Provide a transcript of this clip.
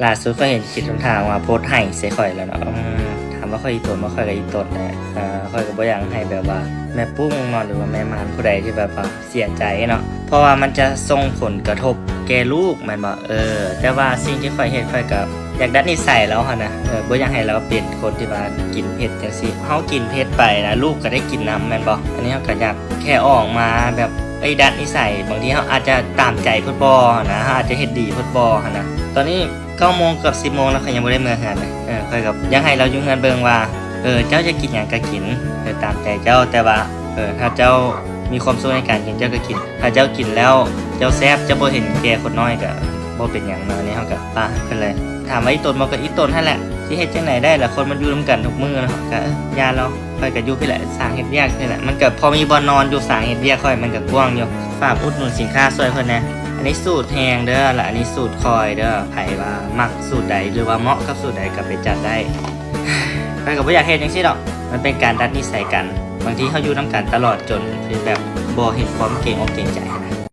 ຫຼ້າສຸດຂ້ອຍເຫັນຄລິບທາງວ່າໂພສໃຫ້ໃສ່ຂ້ອຍແລ້ວເນາະ. ອືມ ຖາມວ່າຂ້ອຍອີ່ຕົນບໍ່? ຂ້ອຍກໍອີ່ຕົນແຫຼະ. ເອີ ຂ້ອຍກໍບໍ່ຢາກໃຫ້ແບບວ່າແມ່ປຸ້ງເນາະ ຫຼືວ່າແມ່ໝານຜູ້ໃດທີ່ແບບວ່າເສຍໃຈເນາະ ເພາະວ່າມັນຈະສົ່ງຜົນກະທົບແກ່ລູກແມ່ນບໍ່? ເອີ ແຕ່ວ່າສິ່ງທີ່ຂ້ອຍເຮັດ ຂ້ອຍກໍຢາກດັດນິໄສລາວຫັ້ນນະ. ເອີ ບໍ່ຢາກໃຫ້ລາວເປັນຄົນທີ່ວ່າກິນເຜັດຈັ່ງຊີ້. ເຮົາກິນເຜັດໄປນະ ລູກກໍໄດ້ກິນນຳແມ່ນບໍ່? ອັນນີ້ເຮົາກໍຢາກແຄ່ອອກມາແບບ ເອີ ດັດນິໄສ. ບາງທີເຮົາອາດຈະຕາມໃຈໂພດບໍ່ຫັ້ນນະ ເຮົາອາດຈະເຮັດດີໂພດບໍ່ຫັ້ນນະ. ຕອນນີ້ ເກົ້າໂມງເກືອບສິບໂມງແລ້ວ ຂ້ອຍຍັງບໍ່ໄດ້ເມືອເຮືອນເລີຍ. ເອີ ຂ້ອຍກໍຢາກໃຫ້ລາວຢູ່ເຮືອນເບິ່ງວ່າ ເອີ ເຈົ້າຢາກກິນຫຍັງກໍກິນ ເອີ ຕາມໃຈເຈົ້າ ແຕ່ວ່າ ເອີ ຖ້າເຈົ້າມີຄວາມສຸກໃນການກິນ ເຈົ້າກໍກິນ. ຖ້າເຈົ້າກິນແລ້ວເຈົ້າແຊບ ເຈົ້າບໍ່ເຫັນແກ່ຄົນນ້ອຍກໍບໍ່ເປັນຫຍັງເນາະ. ອັນນີ້ເຮົາກໍປະໃຫ້ເພິ່ນເລີຍ. ຖາມວ່າອີ່ຕົນບໍ່? ກໍອີ່ຕົນຫັ້ນແຫຼະ. ຊິເຮັດຈັ່ງໃດໄດ້ລະ ຄົນມັນຢູ່ນຳກັນທຸກມື້ເນາະ. ກໍ ເອີ ຢ່າລອງ ຂ້ອຍກໍຢູ່ພີ້ແຫຼະ ສ້າງເຮັດວຽກພີ້ແຫຼະ. ມັນກໍພໍມີບ່ອນນອນຢູ່ ສ້າງເຮັດວຽກຂ້ອຍມັນກໍກວ້າງຢູ່. ຝາກອຸດໜູນສິນຄ້າຊ່ວຍເພິ່ນແດ່. ອັນນີ້ສູດແຮງເດີ້ ແລະ ອັນນີ້ສູດຄອຍເດີ້. ໃຜວ່າມັກສູດໃດ ຫຼືວ່າເໝາະກັບສູດໃດກໍໄປຈັດໄດ້. ຂ້ອຍກໍບໍ່ຢາກເຮັດຈັ່ງຊີ້ດອກ ມັນເປັນການດັດນິໄສກັນ. ບາງທີເຮົາຢູ່ນຳກັນຕະຫຼອດຈົນແບບບໍ່ເຫັນຄວາມເກງອົກເກງໃຈຫັ້ນນະ.